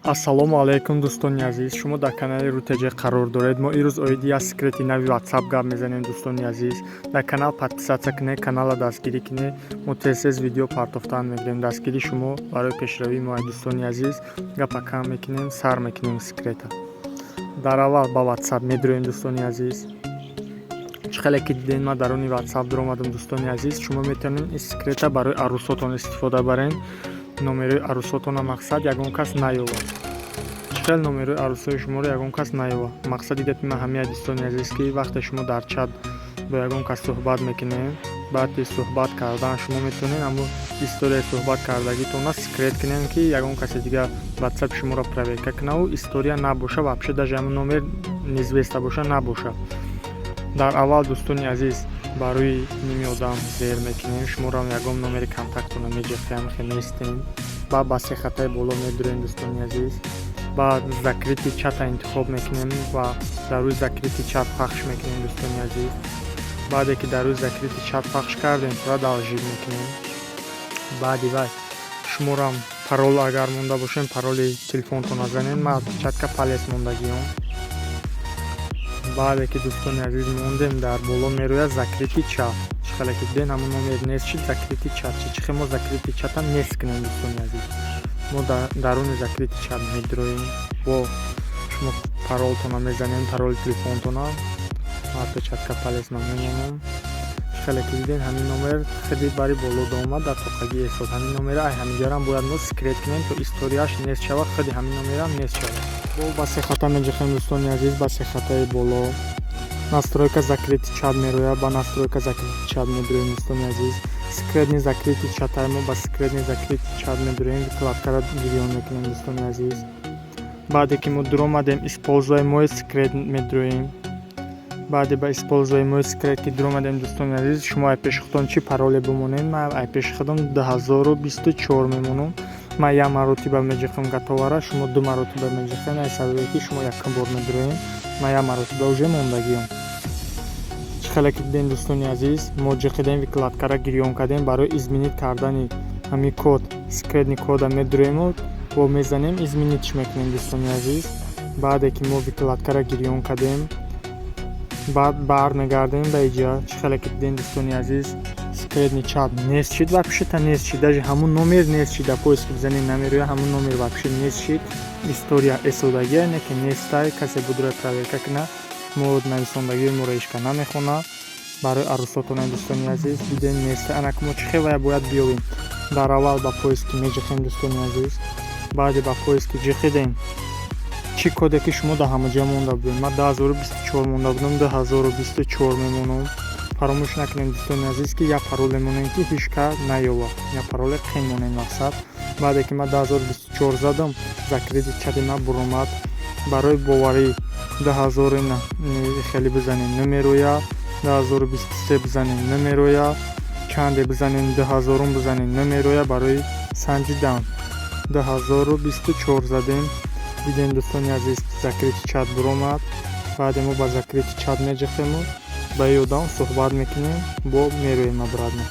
Ассалому алайкум, дӯстони азиз! Шумо дар канали Рутеҷе қарор доред. Мо имрӯз оиди як секрети нави WhatsApp гап мезанем. Дӯстони азиз, дар канал подписаться кунед, каналро дастгирӣ кунед. Мо тез-тез видео партофтан мегирем. Дастгирии шумо барои пешравии мо. Дӯстони азиз, гапа кам мекунем, сар мекунем секрета. Дар аввал ба WhatsApp медуроем. Дӯстони азиз, чӣ хеле ки дидем, ман даруни WhatsApp дуромадам. Дӯстони азиз, шумо метавонед ин секрета барои арӯсотон истифода баред. Номерои арӯсотона, мақсад, ягон кас наёбад. Чӣ хел номерои арӯсои шуморо ягон кас наёбад? Мақсади гапи ман ҳамин, дӯстони азиз, ки вақте шумо дар чат бо ягон кас суҳбат мекунед, баъди суҳбат кардан шумо метавонед ҳамун историяи суҳбат кардагитонро секрет кунед, ки ягон касе дигар ватсапи шуморо проверка кунаву история набоша, вообще даже ҳамун номер неизвестно боша, набоша. Дар аввал, дӯстони азиз, ба рӯи ними одам зер мекунем, шуморо ягон номери контактона меҷехем, хе меистем, баъд ба се хатаи боло медурем, дӯстони азиз, баъд закрытый чата интихоб мекунем ва дар рӯи закрытый чат пахш мекунем. Дӯстони азиз, баъде ки дар рӯи закрытый чат пахш кардем, продолжить мекунем. Баъди вай шуморам парол агар монда бошем, пароли телефонтонро занед. Ман отпечатка палец мондагиём. Баъде ки, дӯстони азиз, мондем, дар боло мерӯяд закрытый чат. Чӣ хеле ки дидем, ҳамун номер нест шид, закрытый чат. Чӣ хел мо закрытый чата нест кунем? Дӯстони азиз, мо даруни закрытый чат медуроем, бо шумо паролтонро мезанем, пароли телефонтонро. Отпечатка палец ман мемонам. Чӣ хеле ки дидем, ҳамин номер хеле бари боло доомад, дар тоқагӣ эстод. Ҳамин номера ай ҳаминҷарам бояд мо секрет кунем, то историяш нест шавад, худи ҳамин номерам нест шавад. Бо ба се хата меҷихем, дӯстони азиз, ба се хатаи боло настройка закрытый чат мерояд. Ба настройка закрытый чат медуроем. Дӯстони азиз, секретный закрытый чатай мо ба секретный закрытый чат медуроем, вкладкаро гирён мекунем. Дӯстони азиз, баъде ки мо дуромадем, используй мой секрет медуроем. Баъде ба используй мой секрет ки дуромадем, дӯстони азиз, шумо ай пеши худтон чӣ пароле бимонед? Ман ай пеши худам 2024 мемонам. Ман як маротиба меҷиқам, готово. Шумо ду маротиба меҷиқем, ай сабабе ки шумо якум бор медуроем. Ман як маротиба уже мондагиём. Чӣ хеле ки дидем, дӯстони азиз, мо ҷиқидем, вкладкара гирён кардем. Барои изменить кардани ҳамин код, секретный кода медуроему бо мезанем, изменитьш мекунем. Дӯстони азиз, баъде ки мо вкладкара гирён кардем, баъд бармегардем ба иҷа. Чӣ хеле ки дидем, дӯстони азиз, секретный чат нест шид, вообще-то нест шид, даже ҳамун номер нест шид. Поиск бизанем, намероя, ҳамун номер вообще нест шид. История эсодагия не ки нестай, касе будура проверка куна, мо нависондагии моро ҳечка намехона. Барои арӯсотона, дӯстони азиз, дидем, неста. Анаки мо чӣ хел вая бояд биёбем? Дар аввал ба поиски меҷиқем, дӯстони азиз. Баъде ба поиски ҷиқидем, чӣ коде ки шумо дар ҳамаҷа монда будем, ман 2024 монда будам, 2024 мемонам. Фаромӯш накунем, дӯстони азиз, ки як парол мемонем, ки ҳеч кас наёбад, як пароле қин монем, мақсад. Баъде ки ман 2024 задам, закрытый чати ман буромад. Барои боварӣ дуҳазору хеле бизанем, намероя, 2023 бизанем, намероя, чанде бизанем, дуҳазорум бизанем, намероя. Барои санҷидан 2024 задем. Дидем, дӯстони азиз, закрытый чат буромад. Баъде мо ба закрытый чат меҷиқему ба ин одам суҳбат мекунем, бо мероем обратно.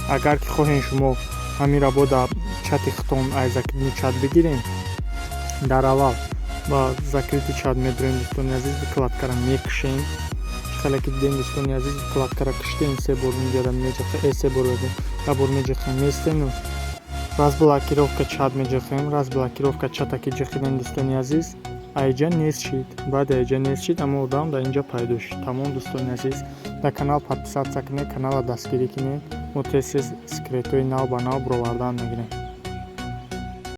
Агар ки хоҳем, шумо ҳаминро бо дар чати худтон ай закрытый чат бигирем, дар аввал ба закрытый чат медуроем, дӯстони азиз, вкладкара мекушем. Хеле ки дидем, дӯстони азиз, вкладкара куштем, се бор инҷара меҷиқем, се бор, як бор меҷиқем, местему разблокировка чат меҷиқем. Разблокировка чата ки ҷиқидем, дӯстони азиз, айҷа нест шид. Баъд айҷа нест шид, аммо одам дар инҷа пайдо шуд. Тамом, дӯстони азиз, дар канал подписаться кунед, каналро дастгирӣ кунед. Мо тез тез секретҳои нав ба нав баровардан мегирем.